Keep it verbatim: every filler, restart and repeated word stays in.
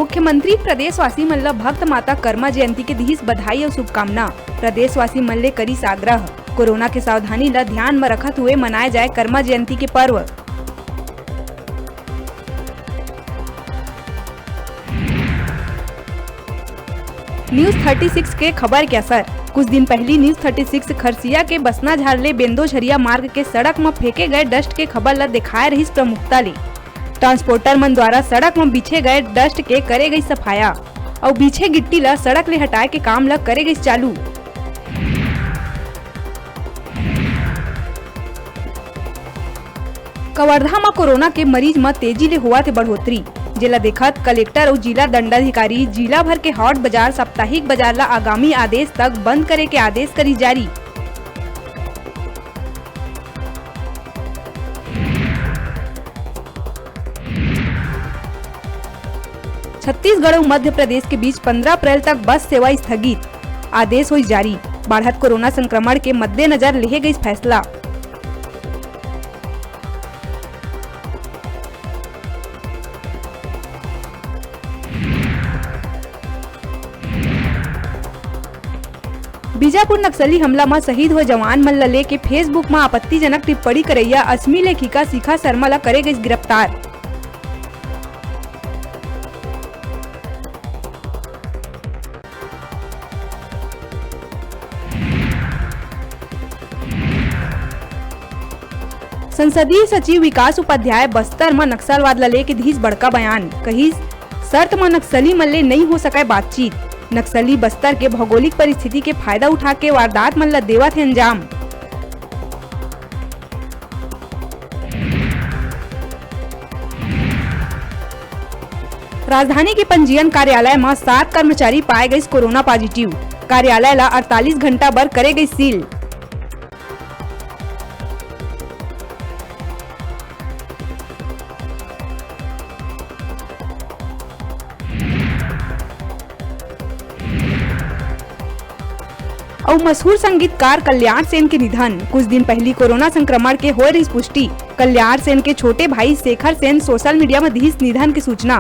मुख्यमंत्री प्रदेशवासी मन ल भक्त माता कर्मा जयंती के दिहिस बधाई अउ शुभकामना। प्रदेशवासी मन ले करिस आग्रह, कोरोना के सावधानी ल ध्यान म रखत हुए मनाए जाए कर्मा जयंती के पर्व। News thirty six के खबर के असर। कुछ दिन पहिली News thirty six खरसिया के बसनाझार ले बेंदोझरिया मार्ग के सड़क म फेंके गए dust के खबर ल देखाए रहिस प्रमुखता ले। ट्रांसपोर्टर मन द्वारा सड़क म बिछे गए dust के करे गई सफाया अउ बिछे गिट्टी ल सड़क ले हटाए के काम ल करे गई चालू। कवर्धा म कोरोना के मरीज म तेजी ले होवत हे बढ़ोतरी, जेला देखत कलेक्टर अउ जिला दंडाधिकारी जिला भर के हाट बाजार, साप्ताहिक बाजार ल आगामी आदेश तक बंद करे के आदेश करिस जारी। छत्तीसगढ़ अउ मध्य प्रदेश के बीच पंद्रह अप्रैल तक बस सेवा स्थगित, आदेश होइस जारी। बाढ़त कोरोना संक्रमण के मद्देनजर लेहे गइस फैसला। बीजापुर नक्सली हमला म शहीद होए जवान मन ल लेके Facebook म आपत्तिजनक टिप्पणी करइया असमी लेखिका शिखा शर्मा ल करे गइस गिरफ्तार। संसदीय सचिव विकास उपाध्याय बस्तर म नक्सलवाद ल लेके दिहिस बड़का बयान, कहिस, शर्त म नक्सली मन ले नइ हो सकय बातचीत। नक्सली बस्तर के भौगोलिक परिस्थिति के फायदा उठा के वारदात मन ल देवत हे अंजाम। राजधानी के पंजीयन कार्यालय म सात कर्मचारी पाए गइस कोरोना पॉजिटिव। कार्यालय ल अड़तालीस घंटा बर करे गइस सील। अउ मशहूर संगीतकार कल्याण सेन के निधन। कुछ दिन पहिली कोरोना संक्रमण के होए रहिस पुष्टि। कल्याण सेन के छोटे भाई शेखर सेन सोशल मीडिया म दिहिस निधन के सूचना।